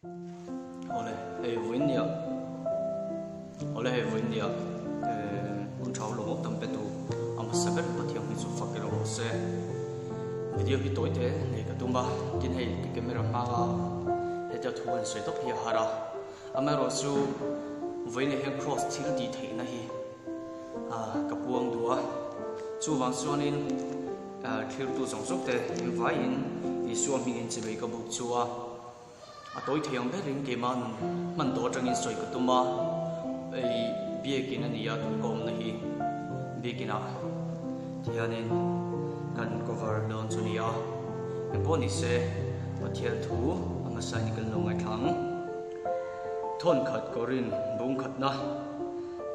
Awle hei vawiin nia Awle hei vawiin nia hun tha lo ngawt tam pe tu a hmasa ber Pathian hi chu fak ilo rawh se. Video hi tawi te nei ka tum a, tin hei ka camera hmanga hetia thu han sawi tawp hi a har a. Amaherawh chu vawiin ah hian cross thil tih theihna hi ka puang duh a, chuvang chuanin thirtu zawng zawng te engvaiin Isua hmingin chimei ka buk chu a, a tawi thei ang berin keimah nun hman tawh atangin sawi ka tum a, hei biakin a ni a tun ka awmna hi biakinah tihianin kan cover dawn chu a ni a, engpawh ni se Pathian thu a hmasain kan lo ngaithla ang. Thawnkhat Korin bungkhatna,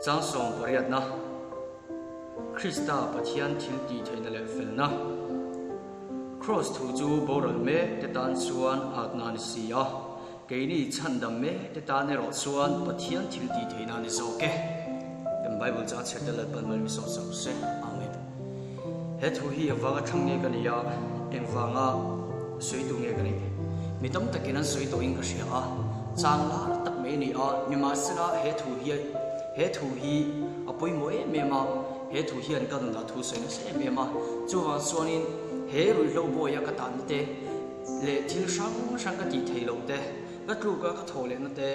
Changsawm pariatna, Krista Pathian thil tih theihna leh felna, Kraws thu chu boral mek te tan chuan atna a ni si a, keini chhandam mek te tan erawh chuan Pathian thil tih theihna a ni zawk e. Kan Bible chang chhiar te Lalpan mal mi sawm sak se. Amen. He thu hi engvanga thlang nge ka ni a, engvanga sawi tu nge ka nih? Mi tam takin an sawi tawhin ka hria a, chang lar tak mai a ni a, nimahsela he thu hi he thu hi a pawimawh em em a, he thu hian ka nunah thu sawi nasa em em a, chuvang chuanin he ruihhlo bawia ka tanna te leh thil hrang hrang ka tih theih loh te, ka tluka ka thawh lehna te,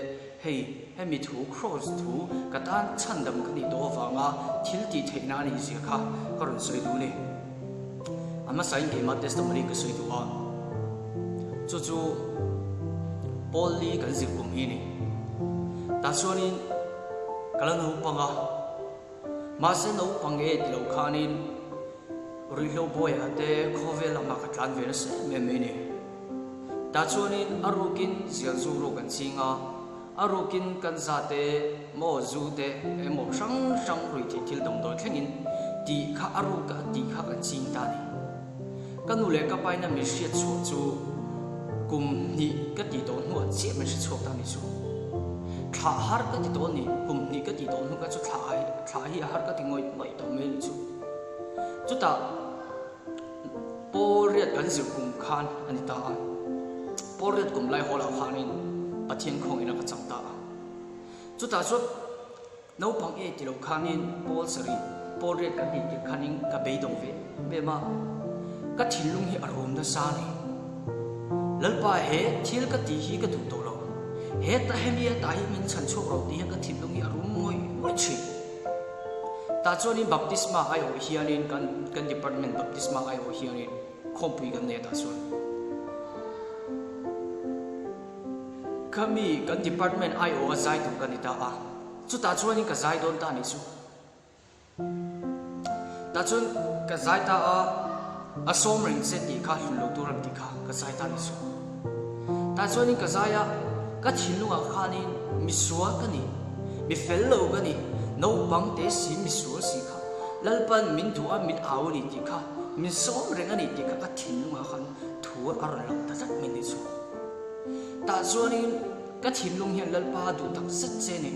Hei, hemi thu Kraws thu ka tan chhandam ka nih tawh avanga thil tih theihna a nih zia kha ka rawn sawi duh a ni. A hmasain keimah testimony ka sawi duh a, chu chu Paul li kan zir kum hi a ni. Tah chuanin ka la naupang a, mahse naupang e ti lo khanin ruihhlo bawiah te khawvel lamah ka tlan ve nasa em em mai a ni. Tah chuanin a rukin zial zu ruk an ching a, a rukin kan za te maw zu te emaw hrang hrang ruihtheih thil damdawi thlengin tih kha a ruka tih kha kan ching ta a ni. Ka nu leh ka paina min hriat chhuah chu kum hnih ka tih tawh hnuah chiah min hre chhuak ta a ni chu. Thlah har ka ti tawh a ni, kum hnih ka tih tawh hnu kha chu thlah thlah hi a har ka ti ngawih ngawih tawh mai a ni chu. Chutah. Paul riat kan zir kum khan a ni ta a, Paul riat kum lai haw lah khanin Pathian khawngin a ka chang ta a. Chutah chuan naupang e ti lo khanin Paul sarih, Paul riat kan nih tirh khanin ka beidawng ve em a, ka thinlung hi a rum nasa a ni. Lalpa he thil ka tih hi ka duh tawh lo, heta hemi ata hi min chhan chhuak rawh tih hian ka thinlung hi a rum ngawih ngawih thin. Tah chuanin baptisma aiawh hianin kan kan department baptisma aiawh hianin khawmpui kan nei a tah chuan khami kan department aiawh a zai tur ka ni ta a, chutah chuanin ka zai dawn ta a nih chu. Tah chuan ka zai ta a, a sawm reng che tih kha hlun lo tur a ni tih kha ka zai ta a nih chu. Tah chuanin ka zai a, ka thinlungah khanin misual ka ni. Mi fel lo ka ni, naupang te si mi sual si kha, Lalpan min duh a min au a ni tih kha, min sawm reng a ni tih kha ka thinlungah khan thu a rawn lang ta tlat mai ni chu. Tah chuanin ka thinlung hian Lalpa a duh tak zet che ni,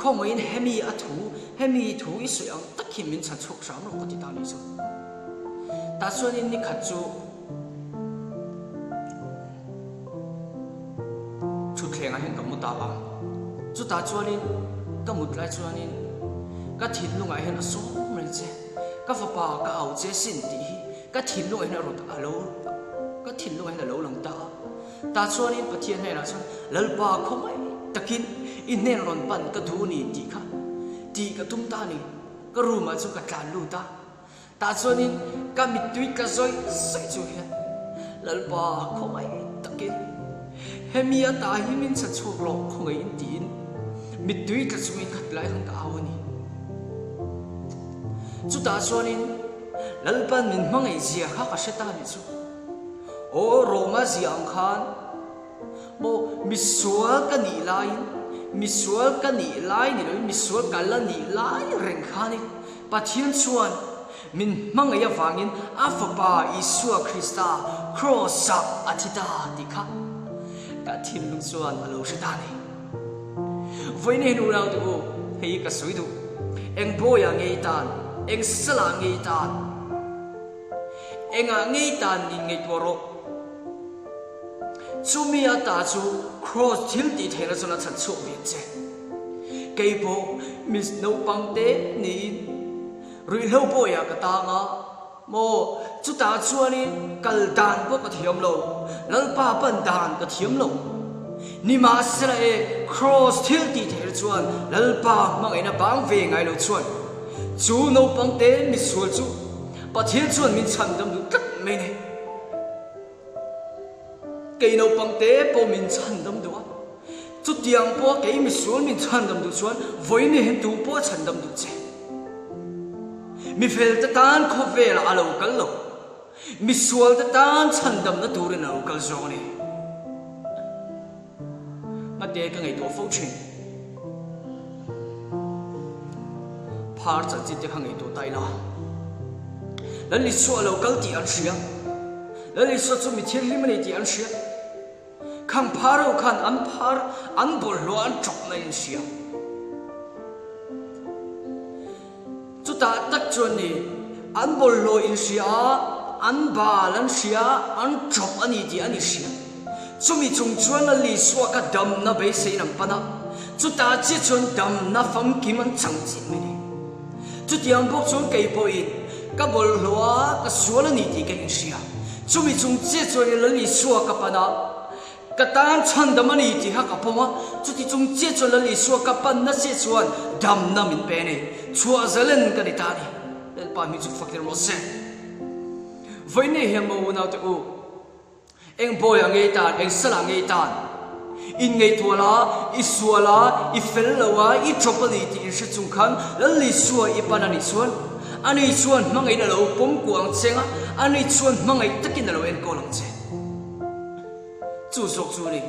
khawngaihin hemi a thu, hemi thu i sawi ang tak hi min chhan chhuak hram rawh ka ti ta ni chu. Tah chuanin nikhat chu. Thutthlengah hian ka mu ta a, chutah chuanin ka mut lai chuanin ka thinlungah hian a sawm reng che, ka fapa ka au che sin tih hi ka thinlungah hian a rawn a lo ka thinlungah hian a lo lang ta a. Tah chuanin Pathian hnenah chuan Lalpa khawngaih takin i hnen rawn pan ka duh ni tih kha tih ka tum ta a ni, ka room ah chuan ka tlan lut a. Tah chuanin ka mittui tla zawih zawih chu hian Lalpa khawngaih takin hemi ata hi min chhan chhuak rawh khawngaihin tiin mittui tla chungin khat lai khan ka au a ni. Chutah chuanin Lalpan min hmangaih zia kha ka hre ta a nih chu. Aw Roma zia ang khan maw misual ka nih laiin misual ka nih lai ni loin misual ka la nih lai reng khanin Pathian chuan min hmangaih avangin a Fapa Isua Krista Kraws-ah a thi ta tih kha ka thinlung chuan a lo hre ta a ni. Vawiin hian unaute u, hei hi ka sawi duh, eng bawiah nge i tan, eng salah nge i tan, engah nge i tan nin ngaihtuah rawh. Chumi ata chu Kraws thil tih theihna chuan a chhan chhuak ve che. Kei pawh Miss naupang te niin ruihhlo bawiah ka tang a, maw chutah chuanin kal dan pawh ka thiam lo, Lalpa pan dan ka thiam lo. Nimahsela e, Kraws thil tih theihna chuan Lalpa hmangaihna bang ve ngai lo chuan chu naupang te misual chu Pathian chuan min chhan dam duh tlat mai ni. Kei naupang te pawh min chhandam duh a, chutiang pawha kei misual min chhandam duh chuan vawiin hian tu pawh a chhandam duh che. Mifel te tan khawvelah a lo kal lo, misual te tan chhandamna turin a lo kal zawk a ni. Ngate ka ngaihtuah fo thin. Phar chanchin te kha ngaihtuah ta ila. Lal Isua a lo kal tih an hria. Lal Isua chu mi thianghlim a ni tih an hria. Khang phar ho khan an phar an bawlhhlawh an tawpna in hria. Chutah tak chuan ni, an bawlhhlawh in hria a, an bal an hria a, an ṭawp a ni tih an inhria. Chumi chung chuan Lal Isua kha damna beiseiin an pan a, chutah chiah chuan damna famkim an chang chiah mai ni. Chutiang bawk chuan kei pawhin ka bawlhhlawh a, ka sual a ni tih ka inhria. Chumi chung chiah chuan Lal Isua ka pan a, Ka tan chhandam a ni tih kha ka pawm a, chuti chung chiah chuan Lal Isua ka panna chiah chuan damna min pe a ni. Chhuah zalen ka ni ta a ni. Lalpa hming chu fak tir rawh se. Vawiin hian maw unaute u, eng bawiah ngei tan, eng salah ngei tan, in ngaihtuah la, i sual a, i fel lo a, i ṭawp a ni tih in hre chung khan Lal Isua i pan a nih chuan, ani chuan hmangaihna lo pawm kuah ang che nga, ani chuan hmangaih takin a lo enkawl ang che. Chu zawk chu a ni.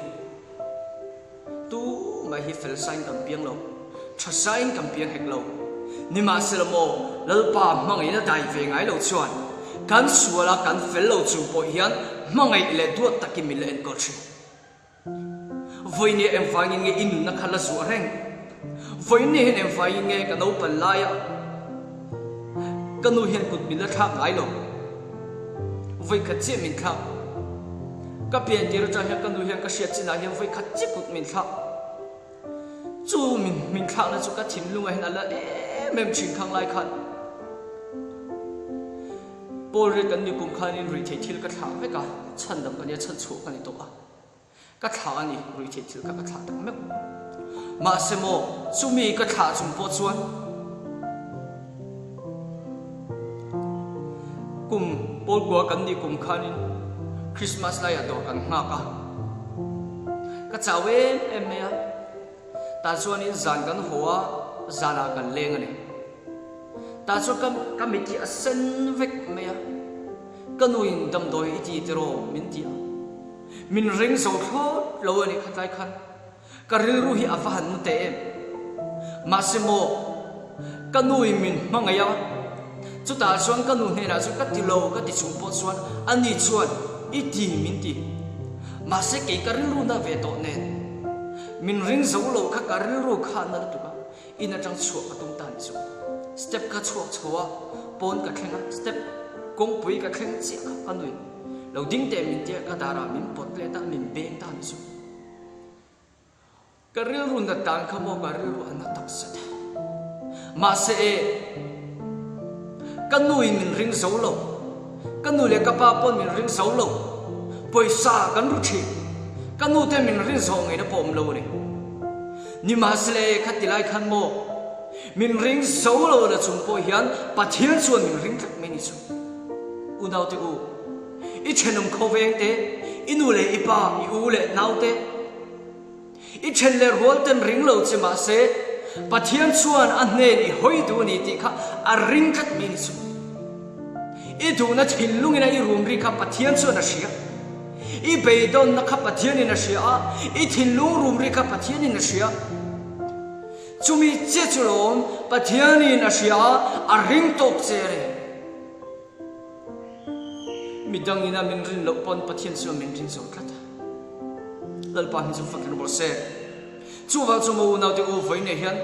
Tu mai hi fel sain kan piang lo, tha sain kan piang hek lo. Nimahsela maw, Lalpa hmangaihna dai ve ngai lo chuan kan suala kan fel lo chung pawh hian hmangaih leh duat takin min la enkawl thin. Vawinia engvangin nge i nunna kha la zuah reng? Vawinia hian engvangin nge ka naupan laia Ka nu hian kut min la thlak ngai lo. Vawikhat chiah min thlak. Ka pian tir atang hian ka nu hian ka hriat chinah hian vawikhat chiah kut min thlak. Chu min min thlakna chu ka thinlungah hian a la em em thin khang lai khan. Paul riat kan ni kum khanin ruihtheih thil ka thlah vek a, chhandam ka nia chhanchhuah ka ni tawh a. Ka thlah a ni, ruihtheih thil kha ka thlah tak meuh. Mahse maw, chumi ka thlah chung pawh chuan kum pawlkua kan nih kum khanin Christmas laiah dawr kan nghak a, ka chau em em mai a, tah chuanin zan kan haw a, zanah kan leng a ni. Tah chuan ka ka mit hi a sen vek mai a, ka nuin damdawi i ti tiraw min ti a. Min ring zo thlawt lo a nih khatlai khan ka rilru hi a va han na teh em. Mahse maw, ka nu in min hmangaih a, chutah chuan ka nu hnenah chuan ka ti lo ka ti chung pawh chuan ani chuan i ti min ti. Mahse kei ka rilru na ve tawh nen min ring zo lo kha ka rilru kha a na lutuk a, In atang chhuah ka tum ta ni chu. Step ka chhuak chho a, pawn ka thleng a, step kawngpui ka thleng chiah kha ka nui. Lo ding teh min tia ka darah min pawt let a, min beng ta ni chu. Ka rilru nat dan kha maw ka rilru a na tak zet a. Mahse e, ka nuin min ring zo lo. Ka nu leh ka pa pawn min ring zo lo. Pawisa kan ru thin. Ka nu te min rin zawh ngeina pawh awm lo a ni. Nimahsela kha ti lai khan maw min ring zo lo na chung pawh hian Pathian chuan min ring tlat mai ni chu. Unaute u, i thenawm khawveng te, i nu leh i pa, i u leh nau te, i then leh rual ten ring lo che mahse Pathian chuan a hnen i hawi duh a ni tih kha a ring tlat mai ni chu. I duhna thinlungin a i rum ri kha Pathian chuan a hria. I beidawnna kha Pathianin a hria a, i thinlung rum ri kha Pathianin a hria. Chumi che chu lawm Pathianin a hria a, a ring tawk che a ni. Midangin a min rin loh pawn Pathian chuan min rin zo tlat a. Lalpa hi chu fakin rawh se. Chuvang chu maw unaute u vawiinah hian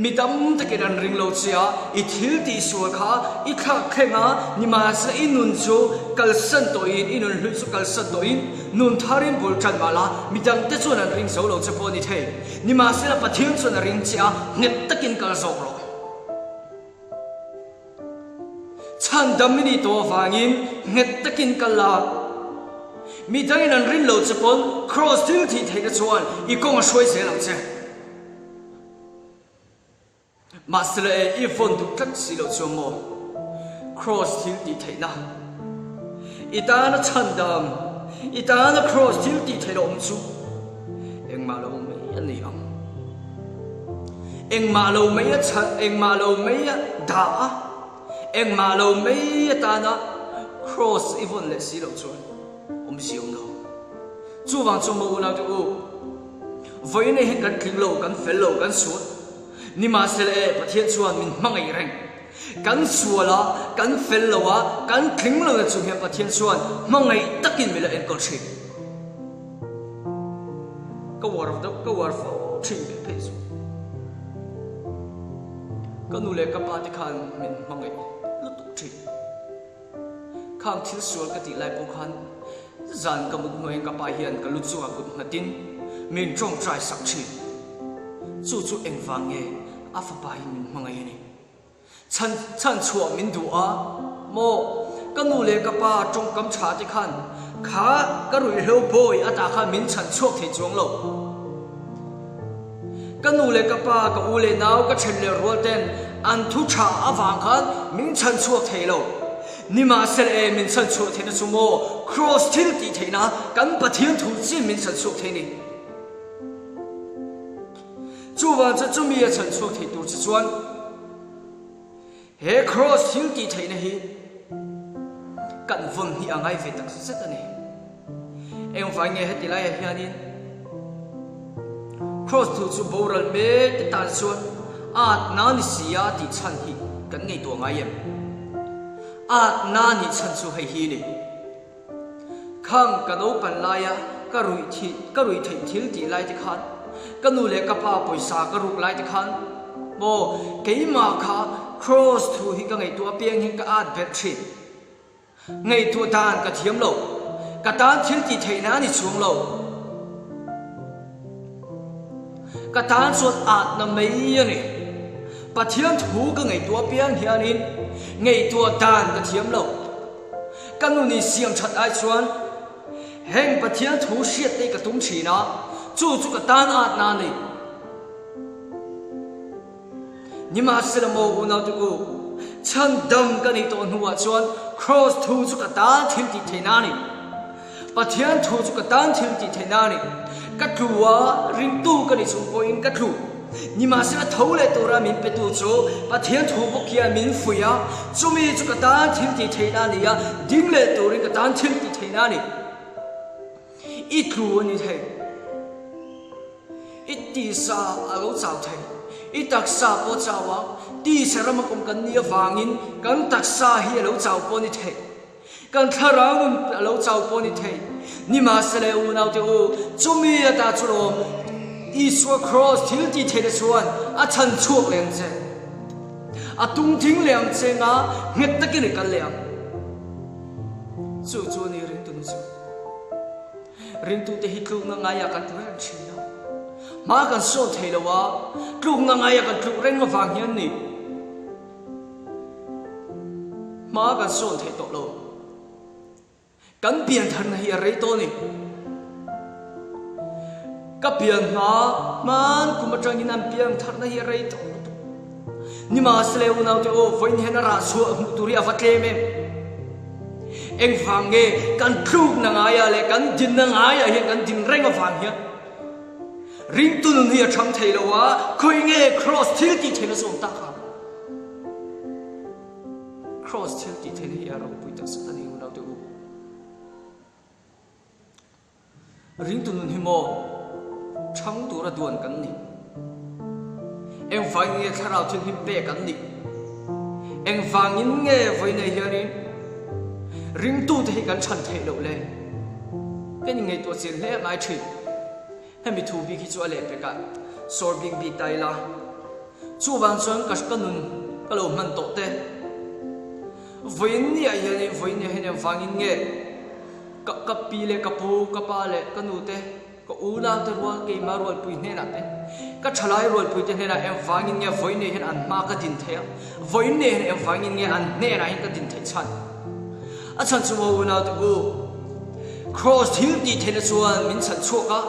mi tam takin an ring lo che a, i thil tih sual kha i thlak thleng a, nimahsela i nun chu kalsan tawhin, i nun hlui chu kalsan tawhin Nun tharin bul ṭan mah la, midangte chuan an ring zo lo che pawh a ni thei. Nimahsela Pathian chuan a ring che a, nghet takin kal zawk rawh. Chhandam i nih tawh avangin nghet takin kal la. Midangin an rin lo che pawn Kraws thil thih theihna chuan i kawng a hruai zel ang che. Mahsela e, i vawn duh tlat si loh chuan maw? Kraws thil tih theihna i tana chhandam, i tana Kraws thil tih theihna awm chu engmah lo mai a ni ang. Engmah lo mai a chhan, engmah lo mai a dah a, engmah lo mai atana Kraws i vawn leh si loh chuan awmzia awm lo. Chuvang chuan maw unaute u, Vawiin hi kan tling lo, kan fel lo, kan sual. Nimahsela e, Pathian chuan min hmangaih reng. Kan sual a, kan fel lo a, kan tling lo na chung hian Pathian chuan hmangaih takin min la enkawl thin. Ka uar deuh, ka uar fo thin ve phei chu. Ka nu leh ka pa te khan min hmangaih lutuk thin. Khang thil sual ka tih lai pawh khan zan ka mut hnuaiin ka pa hian ka lu chungah kut nghatin min tawngtai sak thin. Chu chu engvang nge a fapa hi min hmangaih a ni. Chhan chhan chhuah min duh a maw? Ka nu leh ka pa tawngkam tha te khan kha ka ruihhlo bawi atah khan min chhan chhuak thei chuang lo. Ka nu leh ka pa, ka u leh nau, ka then leh rual ten an thu tha avang khan min chhan chhuak thei lo. Nimahsela e, min chhan chhuah theihna chu maw Kraws thil tih theihna kan Pathian thu chin min chhan chhuak thei ni. Chuvang chuan chumi a chhan chhuak thei tur che chuan He Kraws thil tih theihna hi kan vawn hnih a ngai ve tak zet a ni. Engvai nge heti laiah hianin Kraws thu chu boral mek te tan chuan atna ni si a tih chhan hi kan ngaihtuah ngai em? Atna nih chhan chu hei hi ni. Khang ka naupan laia ka ruih thih ka ruih theih thil tih lai te khan ka nu leh ka pa pawisa ka ruk lai te khan maw keimah kha Kraws thu hi ka ngaihtuah apiang hian ka at belh thin. Ngaihtuah dan ka thiam lo. Ka tan thil tih theihna a ni chuang lo. Ka tan chuan atna mai a ni. Pathian thu ka ngaihtuah apiang hianin ngaihtuah dan ka thiam lo. Ka nun in siam that ai chuan heng Pathian thu hriat te ka tum thin a, chu chu ka tan at na a ni. Nimahsela maw unaute u, chhandam ka nih tawh hnuah chuan Kraws thu chu ka tan thil tih theihna a ni. Pathian thu chu ka tan thil tih theihna a ni. Ka tlu a, ringtu ka ni chung pawhin ka tlu. Nimahsela tho leh tura min petu chu Pathian thu bawk hian min fuih a, chumi chu ka tan thil tih theihna a ni a, ding leh turin ka tan thil tih theihna a ni. I tlu a ni thei. I tisa a lo chau thei. I taksa pawh a chau a, tisa rama kum kan nih avangin kan taksa hi a lo chau pawh a ni thei. Kan thlarau nun a lo chau pawh a ni thei. Nimahsela unaute u, chumi ata chu lawm Isua Kraws thil tih theihna chuan a chhan chhuak leh ang che. A tung thing leh ang che nga nghet takin i kal leh ang. Chu chu a ni ringtu nu chu. Ringtute hi tlukna ngaiah kan tlu reng thin a. Hma kan sawn thei lo a, tlukna ngaiah kan tluk reng avang hian ni. Hma kan sawn theih tawh lo. Kan pian tharna hi a rei tawh a ni. Ka pian hma hman kum atangin an pian tharna hi a rei tawh lutuk. Nimahsela unaute aw, vawiin hian a rah chhuah hmuh tur hi a va tlem em? Engvang nge kan tlukna ngaiah leh kan dinna ngaiah hian kan din reng avang hian Ringtu nun hi a chhang thei lo a, khawi nge Kraws thil tih theihna chu awm tak ang? Kraws thil tih theihna hi a ropui tak zet a ni unaute u. Ringtu nun hi maw chhang tura duan kan ni? Engvangin nge thlarau thil him pek an nih? Engvangin nge vawiinah hianin ringtute hi kan chhan theih loh le? Kan inngaihtuah chian hle a ngai thin. Hemi thu bik hi chu a lehpekah sawr bik bik ta ila. Chuvang chuan ka ka nun ka lo hman tawh te. Vawiin niah hianin vawiin niah hian engvangin nge? Ka ka pi leh ka pu, ka pa leh ka nu te, ka unaute rual, keimah rualpui hnenah te, ka thalai rualpui te hnenah engvangin nge vawiin hian an hma ka din theih a, vawiin hian engvangin nge an hnenah hian ka din theih chhan? A chhan chu maw unaute u, Kraws thil tih theihna chuan min chhan chhuak a,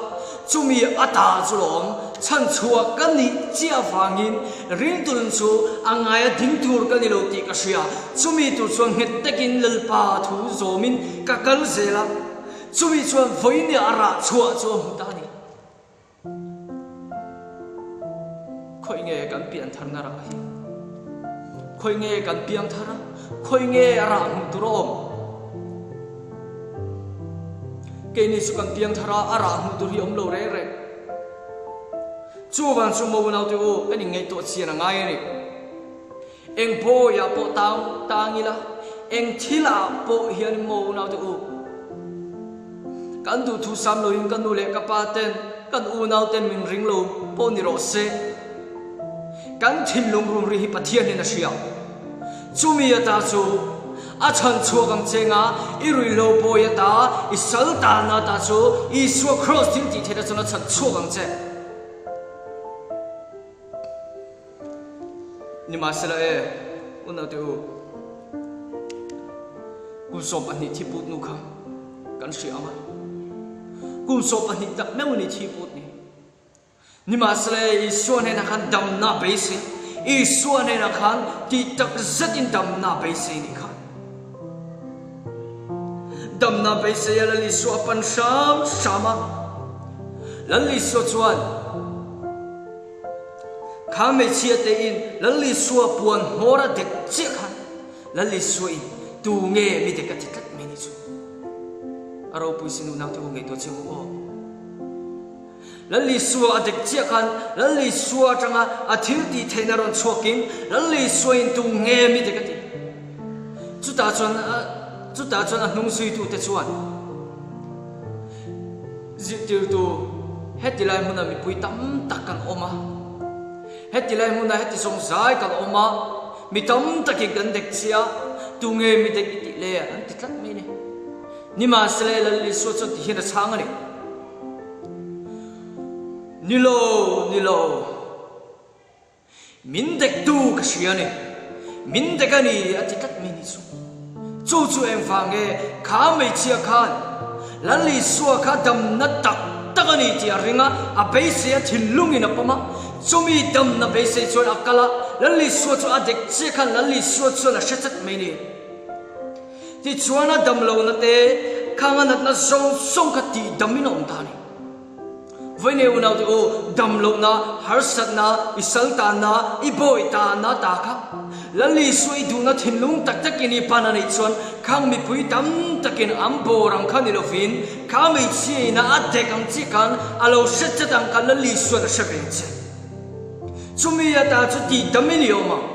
chumi a ta chu lawm chhan chhuak ka nih chiah avangin ringtun chu a ngaia ding tur ka ni lo tih ka hria. Chumi tur chuan nghet takin Lalpa thu zawmin ka kal zel a, chumi chuan vawinia a rah chhuah chu a hmu ta a ni. Khawi nge kan pian tharna rah hi? Khawi nge kan piang thar a? Khawi nge a rah hmuh tur a awm? Keini chu kan piang thar a, a rah hmuh tur hi awm lo reng reng. Chuvang chu maw naute u, kan inngaihtuah chian a ngai a ni. Eng bawiah pawh tang tang ila, eng thilah pawh hian maw naute u, Kan duhthu sam loin ka nu leh ka pa ten, kan unau ten min ring lo pawh ni rawh se. Kan thinlung rum ri hi Pathian hian a hria. Chumi ata chu a chhan chhuak ang che nga i ruihhlo bawi ata, i sal talna ata chu Isua Kraws thil tih theihna chuan a chhan chhuak ang che. Nimahsela e, unaute u, kum 12 thi put nu kha kan hria ang a, kum 12 tak meuh ni thi put ni. Nimahsela e, Isua hnenah khan damna beisei, Isua hnenah khan tih tak zetin damna beisei ni kha. Damna beisei a Lal Isua a pan hram hram a, Lal Isua chuan, Kha hmeichhia te in Lal Isua puan hmawr a dek chiah khan Lal Isua in tu nge mi dek a ti tlat mai ni chu. A ropui sin unau te u ngaihtuah chiang u aw. Lal Isua a dek chiah khan Lal Isua atanga a thil tih theihna rawn chhuak in Lal Isua in tu nge mi dek a ti. Chutah chuan chutah chuan a hnung zuitu te chuan Zirtirtu, heti lai hmunah mipui tam tak kan awm a, heti lai hmunah heti zawng zai kan awm a, mi tam takin kan dek che a, tunge mi dek i tih le? an ti tlat mai a ni. Nimahsela Lal Isua chuan ti hian a chhang a ni, Ni lo, ni lo. Min dektu ka hria a ni. Min dek a ni a ti tlat mai ni chu. Chu chu engvang nge kha hmeichhia khan Lal Isua kha damna tak tak a ni tih a ring a, a beisei a thinlungin a pawm a. Chumi damna beisei chuan a kal a, Lal Isua chu a dek chiah khan Lal Isua chuan a hre chat mai ni. Tichuan a damlohna te khang a natna zawng zawng kha tihdamin a awm ta a ni. Vawiin unaute u, dam lohna, harsatna, i sal tanna, i bawi tanna ta kha Lal Isua i duhna thinlung tak takin i pan a nih chuan khang mipui tam takin an bawr ang kha ni lovin kha hmeichhia ina a dek ang chiah khan a lo hre chat ang kha Lal Isua'n a hre ve ang che. Chumi ata chu tih dam i ni awm ang.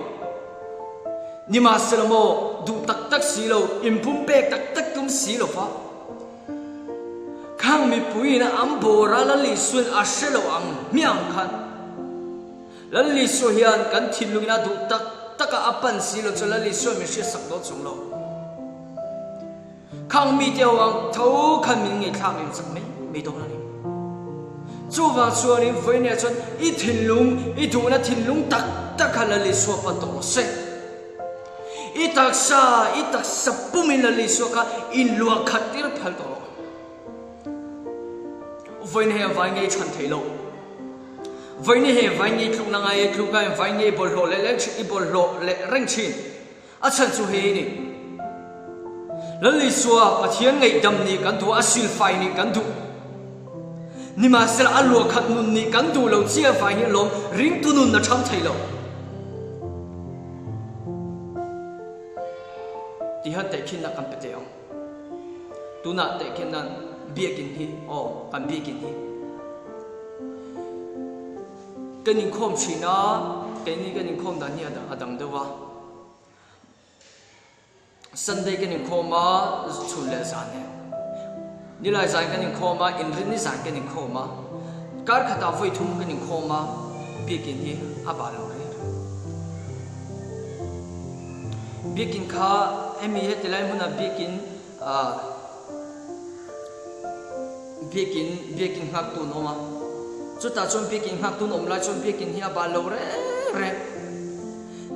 Nimahsela maw, duh tak tak si lo, inpumpek tak tak tum si lo va. Khang mipuiin an bawr a Lal Isuain a hre lo ang hmiang khan Lal Isua hian kan thinlungin a duh tak tak a, a pan si lo chuan Lal Isua min hriatsak dawn chung lo. Khang mite ho ang tho khan min ngaihthlak lem chak mai mai dawn a ni. Chuvang chuanin vawiinah chuan i thinlung, i duhna thinlung tak tak kha Lal Isua pan tawh rawh se. I taksa, i taksa pumin Lal Isua kha in luah khat tir phal tawh rawh. Vawiin hei vai ngei chhan theih loh. Vawiin hei vai ngei tlukna ngai e, tluk a vai ngei bawlhhlawh leh leh i bawlhhlawh leh reng thin. A chhan chu hei ni. Lal Isua Pathian ngaihdam nih kan duh a, a silfai nih kan duh. Nimahsela a luah khat nun nih kan duh lo chiah vai hi lawm ringtu nun a chhang thei lo. Tihian tehkhinna kan pe teh ang. Tunah tehkhinna biakin hi, aw, kan biakin hi. Kan inkhawm thin a, keini kan inkhawm dan hi a dang deuh a. Sunday kan inkhawm a, chhun leh zan e. Nilai zan kan inkhawm a, inrinni zan kan inkhawm a, kar khatah vawi thum kan inkhawm a, biakin hi a bah lo reng reng. Biakin kha hemi heti lai hmuna biakin ah. Biakin biakin nghaktu an awm a, chutah chuan biakin nghaktu an awm lai chuan biakin hi a bal lo reng reng.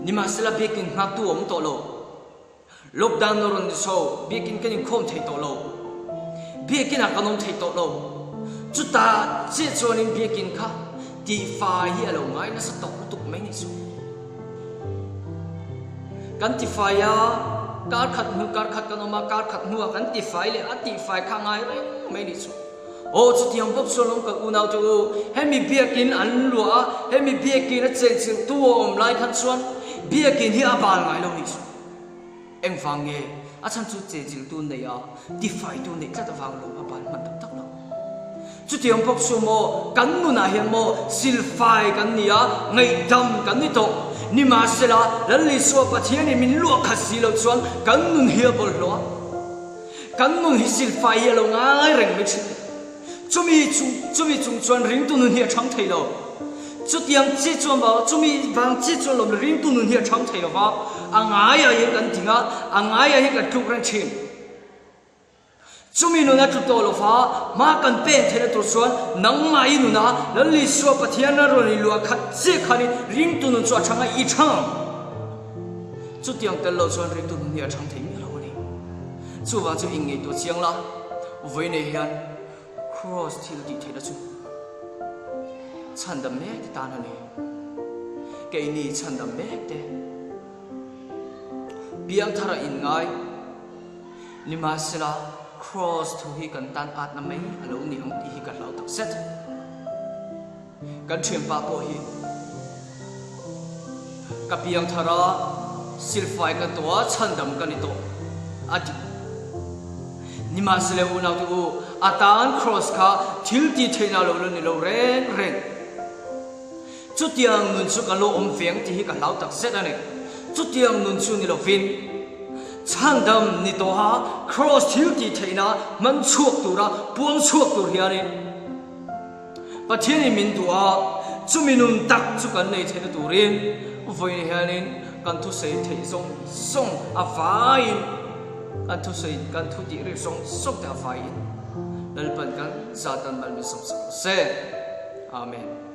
Nimahsela biakin nghaktu a awm tawh lo. Lockdown a rawn ni chho, biakin kan inkhawm thei tawh lo. Biakin ah kan awm thei tawh lo. Chutah chiah chuanin biakin kha tihfai hi a lo ngai nasa tawh lutuk mai ni chu. Kan tifai a, kar khat hnu kar khat kan awm a, kar khat hnuah kan tifai leh a tihfai kha ngai reng mai ni chu. Aw chutiang bawk chuan awm ka unau te u, hemi biakin an luah a, hemi biakin a chenchilhtu a awm lai khan chuan biakin hi a bal ngai lo ni chu. Engvang nge a chhan chu chenchilhtu nei a, tifaitu neih tlat avang lo a bal hman tak tak lo. Chutiang bawk chu maw kan nunah hian maw silfai kan ni a, ngaihdam kan ni tawh. Nimahsela, Lal Isua Pathianin min luah khat si loh chuan kan nun hi a bawlhhlawh a. Kan nun hi silfai hi a lo ngai reng mai thin. Chumi chung chumi chung chuan ringtu nun hi a chhang thei lo. Chutiang chi chuan vang chumi vang chi chuan lawm ringtu nun hi a chhang thei lo va, a ngaiah hian kan ding a, a ngaiah hian kan tluk reng thin. Chumi nun a tlu tawh lo va, hma kan pen theihna tur chuan nangmah i nuna Lal Isua Pathian a rawn i luah khat chiah khanin ringtu nun chu a chhang a, i chhang ang. Chutiang tel lo chuan ringtu nun hi a chhang thei miah lo a ni. Chuvang chu inngeihtuah chiang la, vawi nei hian Kraws thil tih theihna chu chhandam mek te tan a ni. Keini chhandam mek te piangthara inngai nimahsela Kraws thu hi kan tan atna mai a lo ni ang tih hi ka hlau takzet. Kan thianpa pawh hi ka piang thar a, silfai ka tuah a, chhandam ka ni tawh a ti. Nimahsela unaute u, a tan Kraws kha thil ti theihna lo la ni lo reng reng. Chutiang nun chu ka lo awm veng tih hi ka hlau tak zet a ni. Chutiang nun chu ni lovin, chhandam ni tawha Kraws thil ti theihna hman chhuak tura puang chhuak tur hianin, Pathianin min duh a, chumi nun tak chu kan nei theihna turin vawiin hianin kan thusawi theih zawng zawng a vaiin, kan thusawi kan thu tih rik zawng zawng te a vaiin Lalpan kan zatan mal min sawmsak rawh se. Amen.